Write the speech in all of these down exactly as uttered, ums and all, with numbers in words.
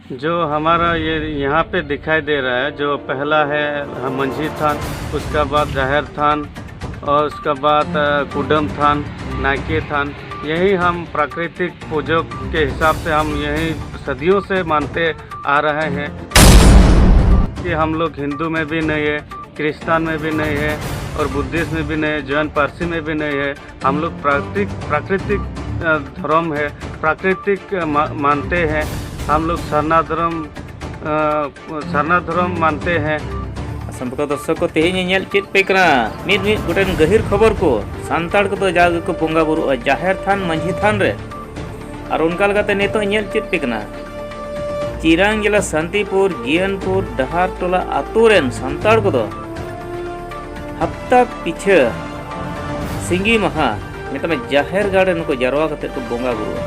जो हमारा ये यहाँ पे दिखाई दे रहा है, जो पहला है मंझी थान, उसके बाद जाहिर थान और उसके बाद कुडम थान, नाइके थान। यही हम प्राकृतिक पूजक के हिसाब से हम यही सदियों से मानते आ रहे हैं कि हम लोग हिंदू में भी नहीं है, क्रिश्चियन में भी नहीं है और बुद्धिस्ट में भी नहीं है, जैन पारसी में भी नहीं है। हम लोग प्राकृतिक प्राकृतिक धर्म है, प्राकृतिक मानते हैं। हम लोग सरना धर्म सरना धर्म मानते हैं। ᱥᱟᱱᱛᱟᱲ ᱫᱚᱨᱥᱚᱠ ᱠᱚ, ᱛᱮᱦᱮᱧ ᱧᱮᱞ ᱪᱮᱫ ᱯᱮ ᱠᱟᱱᱟ ᱢᱤᱫ ᱢᱤᱫ ᱜᱚᱴᱮᱱ ᱜᱟᱹᱦᱤᱨ ᱠᱷᱚᱵᱚᱨ ᱠᱚ᱾ ᱥᱟᱱᱛᱟᱲ ᱠᱚᱫᱚ ᱡᱟ ᱜᱮᱠᱚ ᱵᱚᱸᱜᱟ ᱵᱩᱨᱩᱜᱼᱟ ᱡᱟᱦᱮᱨ ᱛᱷᱟᱱ ᱢᱟᱹᱡᱷᱤ ᱛᱷᱟᱱ ᱨᱮ᱾ ᱟᱨ ᱚᱱᱠᱟ ᱞᱮᱠᱟᱛᱮ ᱱᱤᱛᱚᱜ ᱧᱮᱞ ᱪᱮᱫ ᱯᱮ ᱠᱟᱱᱟ, ᱪᱤᱨᱟᱝ ᱡᱮᱞᱟ ᱥᱟᱱᱛᱤᱯᱩᱨ ᱡᱤᱭᱟᱹᱱᱯᱩᱨ ᱰᱟᱦᱟᱨ ᱴᱚᱞᱟ ᱟᱛᱳ ᱨᱮᱱ ᱥᱟᱱᱛᱟᱲ ᱠᱚᱫᱚ ᱦᱟᱯᱛᱟ ᱯᱤᱪᱷᱟᱹ ᱥᱤᱸᱜᱤ ᱢᱟᱦᱟ ᱢᱮᱛᱟᱜ ᱢᱮ ᱡᱟᱦᱮᱨ ᱜᱟᱲ ᱨᱮ ᱱᱩᱠᱩ ᱡᱟᱨᱣᱟ ᱠᱟᱛᱮ ᱠᱚ ᱵᱚᱸᱜᱟ ᱵᱩᱨᱩᱜᱼᱟ᱾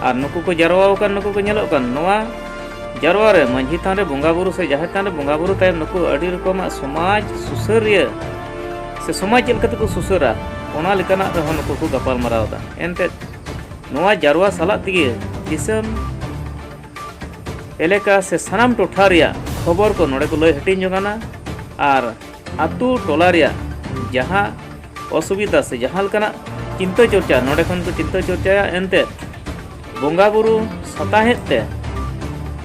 ᱟᱨ ᱱᱩᱠᱩ ᱠᱚ ᱡᱟᱨᱣᱟ ᱟᱠᱟᱱ, ᱱᱩᱠᱩ ᱠᱚ ᱧᱮᱞᱚᱜ ᱠᱟᱱ, ᱱᱚᱣᱟ ᱡᱟᱨᱣᱟ ᱨᱮ ᱢᱟᱹᱡᱷᱤ ᱛᱷᱟᱱ ᱨᱮ ᱵᱚᱸᱜᱟ ᱵᱩᱨᱩ ᱥᱮ ᱡᱟᱦᱮᱨ ᱛᱷᱟᱱ ᱨᱮ ᱵᱚᱸᱜᱟ ᱵᱩᱨᱩ ᱛᱟᱭᱚᱢ ᱱᱩᱠᱩ ᱟᱹᱰᱤ ᱨᱚᱠᱚᱢᱟᱜ ᱥᱚᱢᱟᱡᱽ ᱥᱩᱥᱟᱹᱨᱤᱭᱟᱹ ᱥᱮ ᱥᱚᱢᱟᱡᱽ ᱪᱮᱫ ᱞᱮᱠᱟ ᱛᱮᱠᱚ ᱥᱩᱥᱟᱹᱨᱟ, ᱚᱱᱟ ᱞᱮᱠᱟᱱᱟᱜ ᱨᱮᱦᱚᱸ ᱱᱩᱠᱩ ᱠᱚ ᱜᱟᱯᱟᱞ ᱢᱟᱨᱟᱣ ᱮᱫᱟ᱾ ᱮᱱᱛᱮᱫ ᱱᱚᱣᱟ ᱡᱟᱨᱣᱟ ᱥᱟᱞᱟᱜ ᱛᱮᱜᱮ ᱫᱤᱥᱚᱢ ᱮᱞᱟᱠᱟ ᱥᱮ ᱥᱟᱱᱟᱢ ᱴᱚᱴᱷᱟ ᱨᱮᱭᱟᱜ ᱠᱷᱚᱵᱚᱨ ᱠᱚ ᱱᱚᱰᱮ ᱠᱚ ᱞᱟᱹᱭ ᱦᱟᱹᱴᱤᱧ ᱡᱚᱝ ᱠᱟᱱᱟ᱾ ᱟᱨ ᱟᱛᱳ ᱴᱚᱞᱟ ᱨᱮᱭᱟᱜ ᱡᱟᱦᱟᱸ ᱚᱥᱩᱵᱤᱫᱷᱟ ᱥᱮ ᱡᱟᱦᱟᱸ ᱞᱮᱠᱟᱱᱟᱜ ᱪᱤᱱᱛᱟᱹ ᱪᱚᱨᱪᱟ ᱱᱚᱰᱮ ᱠᱷᱚᱱ ᱠᱚ ᱪᱤᱱᱛᱟᱹ ᱪᱚᱨᱪᱟᱭᱟ᱾ ᱮᱱᱛᱮᱫ ᱵᱚᱸᱜᱟ ᱵᱩᱨᱩ ᱥᱟᱛᱟᱦᱮᱸᱫ ᱛᱮ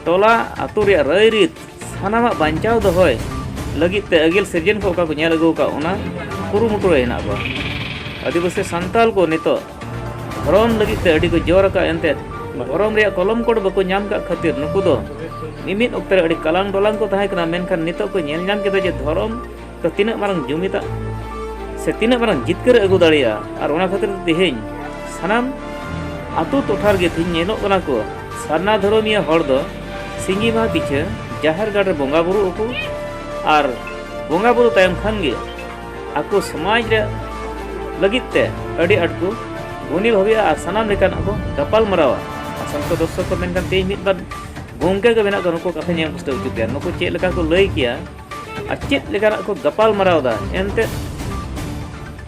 ᱴᱚᱞᱟ ᱟᱛᱳ ᱨᱮᱭᱟᱜ ᱨᱟᱹᱭ ᱨᱤᱛ ᱥᱟᱱᱟᱢᱟᱜ ᱵᱟᱧᱪᱟᱣ ᱫᱚᱦᱚᱭ ᱞᱟᱹᱜᱤᱫ ᱛᱮ ᱟᱹᱜᱤᱞ ᱥᱤᱨᱡᱚᱱ ᱠᱷᱚᱱ ᱚᱠᱟ ᱠᱚ ᱧᱮᱞ ᱟᱹᱜᱩ ᱟᱠᱟᱫ, ᱚᱱᱟ ᱠᱩᱨᱩᱢᱩᱴᱩ ᱨᱮ ᱦᱮᱱᱟᱜ ᱠᱚᱣᱟ᱾ ᱟᱹᱫᱤᱵᱟᱹᱥᱤ ᱥᱟᱱᱛᱟᱲ ᱠᱚ ᱱᱤᱛᱚᱜ ᱫᱷᱚᱨᱚᱢ ᱞᱟᱹᱜᱤᱫ ᱛᱮ ᱟᱹᱰᱤ ᱠᱚ ᱡᱳᱨ ᱟᱠᱟᱫ, ᱮᱱᱛᱮᱫ ᱫᱷᱚᱨᱚᱢ ᱨᱮᱭᱟᱜ ᱠᱚᱞᱚᱢ ᱠᱳᱰ ᱵᱟᱠᱚ ᱧᱟᱢ ᱟᱠᱟᱫ ᱠᱷᱟᱹᱛᱤᱨ ᱱᱩᱠᱩ ᱫᱚ ᱢᱤᱢᱤᱫ ᱚᱠᱛᱮ ᱨᱮ ᱟᱹᱰᱤ ᱠᱟᱞᱟᱝ ᱰᱚᱞᱟᱝ ᱠᱚ ᱛᱟᱦᱮᱸ ᱠᱟᱱᱟ᱾ ᱢᱮᱱᱠᱷᱟᱱ ᱱᱤᱛᱚᱜ ᱠᱚ ᱧᱮᱞ ᱧᱟᱢ ᱠᱮᱫᱟ ᱡᱮ ᱫᱷᱚᱨᱚᱢ ᱫᱚ ᱛᱤᱱᱟᱹᱜ ᱢᱟᱨᱟᱝ ᱡᱩᱢᱤᱫᱟᱜ ᱥᱮ ᱛᱤᱱᱟᱹᱜ ᱢᱟᱨᱟᱝ ᱡᱤᱛᱠᱟᱹᱨ ᱮ ᱟᱹᱜᱩ ᱫᱟᱲᱮᱭᱟᱜᱼᱟ᱾ ᱟᱨ ᱚᱱᱟ ᱠᱷᱟᱹᱛᱤᱨ ᱛᱮ ᱛᱮᱦᱮᱧ ᱥᱟᱱᱟᱢ ᱟᱛᱳ ᱴᱚᱴᱷᱟ ᱨᱮᱜᱮ ᱛᱮᱦᱮᱧ ᱧᱮᱞᱚᱜ ᱠᱟᱱᱟ ᱠᱚ, ᱥᱟᱨᱱᱟ ᱫᱷᱚᱨᱚᱢᱤᱭᱟᱹ ᱦᱚᱲ ᱫᱚ ᱥᱤᱸᱜᱤ ᱢᱟᱦᱟ ᱯᱤᱪᱷᱟᱹ ᱡᱟᱦᱮᱨ ᱜᱟᱲ ᱨᱮ ᱵᱚᱸᱜᱟ ᱵᱩᱨᱩᱜ ᱟᱠᱚ᱾ ᱟᱨ ᱵᱚᱸᱜᱟ ᱵᱩᱨᱩ ᱛᱟᱭᱚᱢ ᱠᱷᱟᱱ ᱜᱮ ᱟᱠᱚ ᱥᱚᱢᱟᱡᱽ ᱨᱮ ᱞᱟᱹᱜᱤᱫ ᱛᱮ ᱟᱹᱰᱤ ᱟᱸᱴ ᱠᱚ ᱜᱩᱱᱤ ᱵᱷᱟᱵᱤᱜᱼᱟ ᱟᱨ ᱥᱟᱱᱟᱢ ᱞᱮᱠᱟᱱᱟᱜ ᱠᱚ ᱜᱟᱯᱟᱞ ᱢᱟᱨᱟᱣᱟ᱾ ᱟᱨ ᱥᱟᱱᱛᱟᱲ ᱫᱚᱨᱥᱚᱠ ᱠᱚ, ᱢᱮᱱᱠᱷᱟᱱ ᱛᱮᱦᱮᱧ ᱢᱤᱫ ᱵᱟᱨ ᱜᱚᱢᱠᱮ ᱠᱚ ᱢᱮᱱᱟᱜ ᱠᱚᱣᱟ, ᱱᱩᱠᱩ ᱠᱟᱛᱷᱟᱧ ᱮᱢ ᱯᱩᱥᱴᱟᱹᱣ ᱦᱚᱪᱚ ᱯᱮᱭᱟ᱾ ᱱᱩᱠᱩ ᱪᱮᱫ ᱞᱮᱠᱟ ᱠᱚ ᱞᱟᱹᱭ ᱠᱮᱭᱟ ᱟᱨ ᱪᱮᱫ ᱞᱮᱠᱟᱱᱟᱜ ᱠᱚ ᱜᱟᱯᱟᱞ ᱢᱟᱨᱟᱣ ᱮᱫᱟ, ᱮᱱᱛᱮᱫ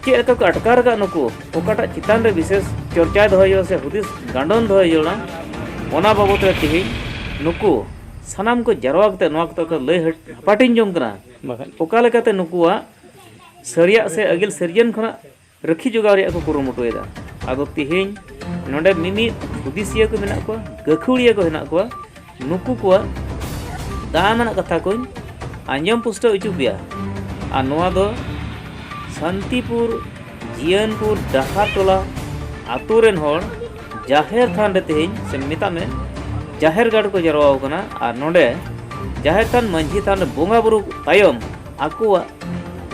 ᱪᱮᱫ ᱞᱮᱠᱟ ᱠᱚ ᱟᱴᱠᱟᱨ ᱟᱠᱟᱫ ᱱᱩᱠᱩ, ᱚᱠᱟᱴᱟᱜ ᱪᱮᱛᱟᱱ ᱨᱮ ᱵᱤᱥᱮᱥ ᱪᱚᱨᱪᱟᱭ ᱫᱚᱦᱚᱭ ᱦᱩᱭᱩᱜᱼᱟ ᱥᱮ ᱦᱩᱫᱤᱥ ᱜᱟᱸᱰᱚᱱ ᱫᱚᱦᱚᱭ ᱦᱩᱭᱩᱜᱼᱟ, ᱚᱱᱟ ᱵᱟᱵᱚᱛ ᱨᱮ ᱛᱮᱦᱮᱧ ᱱᱩᱠᱩ ᱥᱟᱱᱟᱢ ᱠᱚ ᱡᱟᱨᱣᱟ ᱠᱟᱛᱮ ᱱᱚᱣᱟ ᱠᱚᱫᱚ ᱠᱚ ᱞᱟᱹᱭ ᱦᱟᱹᱴ-, ᱦᱟᱯᱟᱴᱤᱧ ᱡᱚᱝ ᱠᱟᱱᱟ᱾ ᱵᱟᱠᱷᱟᱱ ᱚᱠᱟ ᱞᱮᱠᱟᱛᱮ ᱱᱩᱠᱩᱣᱟᱜ ᱥᱟᱹᱨᱤᱭᱟᱜ ᱥᱮ ᱟᱹᱜᱤᱞ ᱥᱤᱨᱡᱚᱱ ᱠᱷᱚᱱᱟᱜ ᱨᱟᱹᱠᱷᱤ ᱡᱚᱜᱟᱣ ᱨᱮᱭᱟᱜ ᱠᱚ ᱠᱩᱨᱩᱢᱩᱴᱩᱭᱮᱫᱟ᱾ ᱟᱫᱚ ᱛᱮᱦᱮᱧ ᱱᱚᱰᱮ ᱢᱤᱢᱤᱫ ᱦᱩᱫᱤᱥᱤᱭᱟᱹ ᱠᱚ ᱢᱮᱱᱟᱜ ᱠᱚᱣᱟ, ᱜᱟᱹᱠᱷᱩᱲᱤᱭᱟᱹ ᱠᱚ ᱦᱮᱱᱟᱜ ᱠᱚᱣᱟ, ᱱᱩᱠᱩ ᱠᱚᱣᱟᱜ ᱫᱟᱢ ᱟᱱᱟᱜ ᱠᱟᱛᱷᱟ ᱠᱚᱧ ᱟᱸᱡᱚᱢ ᱯᱩᱥᱴᱟᱹᱣ ᱦᱚᱪᱚ ᱯᱮᱭᱟ᱾ ᱟᱨ ᱱᱚᱣᱟ ᱫᱚ ᱥᱟᱱᱛᱤᱯᱩᱨ ᱡᱤᱭᱟᱹᱱᱯᱩᱨ ᱰᱟᱦᱟᱨ ᱴᱚᱞᱟ ᱟᱛᱳ ᱨᱮᱱ ᱦᱚᱲ ᱡᱟᱦᱮᱨ ᱛᱷᱟᱱ ᱨᱮ ᱛᱮᱦᱮᱧ, ᱥᱮ ᱢᱮᱛᱟᱜ ᱢᱮ, ᱡᱟᱦᱮᱨ ᱜᱟᱲ ᱠᱚ ᱡᱟᱨᱣᱟ ᱟᱠᱟᱱᱟ᱾ ᱟᱨ ᱱᱚᱰᱮ ᱡᱟᱦᱮᱨ ᱛᱷᱟᱱ ᱢᱟᱹᱡᱷᱤ ᱛᱷᱟᱱ ᱨᱮ ᱵᱚᱸᱜᱟ ᱵᱩᱨᱩ ᱛᱟᱭᱚᱢ ᱟᱠᱚᱣᱟᱜ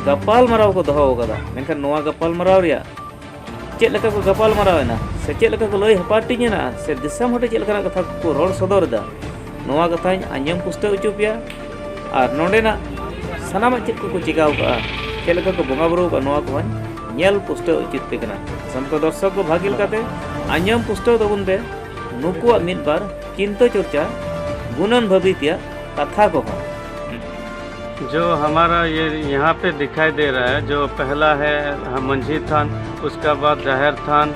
ᱜᱟᱯᱟᱞ ᱢᱟᱨᱟᱣ ᱠᱚ ᱫᱚᱦᱚ ᱟᱠᱟᱫᱟ᱾ ᱢᱮᱱᱠᱷᱟᱱ ᱱᱚᱣᱟ ᱜᱟᱯᱟᱞ ᱢᱟᱨᱟᱣ ᱨᱮᱭᱟᱜ ᱪᱮᱫ ᱞᱮᱠᱟ ᱠᱚ ᱜᱟᱯᱟᱞ ᱢᱟᱨᱟᱣ ᱮᱱᱟ, ᱥᱮ ᱪᱮᱫ ᱞᱮᱠᱟ ᱠᱚ ᱞᱟᱹᱭ ᱦᱟᱯᱟᱴᱤᱧ ᱮᱱᱟ, ᱥᱮ ᱫᱤᱥᱚᱢ ᱦᱚᱲ ᱴᱷᱮᱱ ᱪᱮᱫ ᱞᱮᱠᱟᱱᱟᱜ ᱠᱟᱛᱷᱟ ᱠᱚ ᱨᱚᱲ ᱥᱚᱫᱚᱨ ᱮᱫᱟ, ᱱᱚᱣᱟ ᱠᱟᱛᱷᱟᱧ ᱟᱸᱡᱚᱢ ᱯᱩᱥᱴᱟᱹᱣ ᱦᱚᱪᱚ ᱯᱮᱭᱟ᱾ ᱟᱨ ᱱᱚᱰᱮᱱᱟᱜ ᱥᱟᱱᱟᱢᱟᱜ ᱪᱮᱫ ᱠᱚᱠᱚ ᱪᱮᱠᱟᱣ ᱠᱟᱜᱼᱟ, ᱪᱮᱫ ᱞᱮᱠᱟ ᱠᱚ ᱵᱚᱸᱜᱟ ᱵᱩᱨᱩ ᱟᱠᱟᱫᱼᱟ, ᱱᱚᱣᱟ ᱠᱚᱦᱚᱸᱧ ᱧᱮᱞ ᱯᱩᱥᱴᱟᱹᱣ ᱦᱚᱪᱚ ᱯᱮ ᱠᱟᱱᱟ᱾ ᱥᱟᱱᱛᱚ ᱫᱚᱨᱥᱚᱠ ᱠᱚ ᱵᱷᱟᱹᱜᱤ ᱞᱮᱠᱟᱛᱮ ᱟᱸᱡᱚᱢ ᱯᱩᱥᱴᱟᱹᱣ ᱛᱟᱵᱚᱱ ᱯᱮ ᱱᱩᱠᱩᱣᱟᱜ ᱢᱤᱫ ᱵᱟᱨ ᱪᱤᱱᱛᱟᱹ ᱪᱚᱨᱪᱟ, ᱜᱩᱱᱟᱹᱱ ᱵᱷᱟᱹᱵᱤ ᱛᱮᱭᱟᱜ ᱠᱟᱛᱷᱟ ᱠᱚᱦᱚᱸ᱾ जो हमारा ये यहाँ पे दिखाई दे रहा है, जो पहला है, हाँ, मंझी थान, उसका बाद जाहिर थान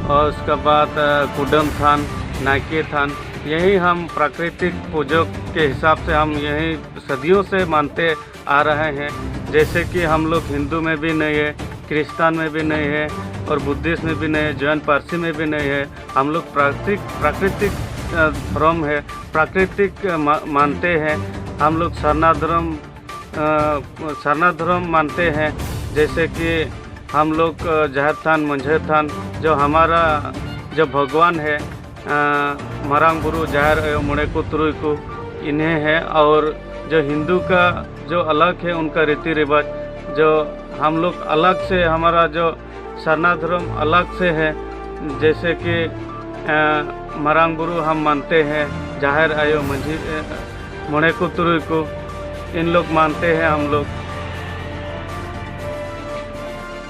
और उसका बाद, अ, कुडम थान, नाइके थान। यही हम प्राकृतिक पूजक के हिसाब से हम यही सदियों से मानते आ रहे हैं। जैसे कि हम लोग हिंदू में भी नहीं है, क्रिस्तान में भी नहीं है और बुद्धिस्ट में भी नहीं है, जैन पारसी में भी नहीं है। हम लोग प्राकृतिक, प्राकृतिक, अ, धर्म है, प्राकृतिक, अ, मा-, मानते हैं। हम लोग सरना धर्म, अ, सरना धर्म मानते हैं। जैसे कि हम लोग, अ, जाहिर थान, मंझे थान, जो हमारा, जो भगवान है, अ, मरांग बुरु, जाहिर आयो, मोड़े को तुरुई को, इन्हें है। और जो हिंदू का जो अलग है उनका रीति रिवाज, जो हम लोग अलग से, हमारा जो सरना धर्म अलग से है। जैसे कि, अ, मरांग बुरु हम मानते हैं, जाहिर आयो, मंझी, अ, मोड़े को तुरुई को, इन लोग मानते हैं हम लोग।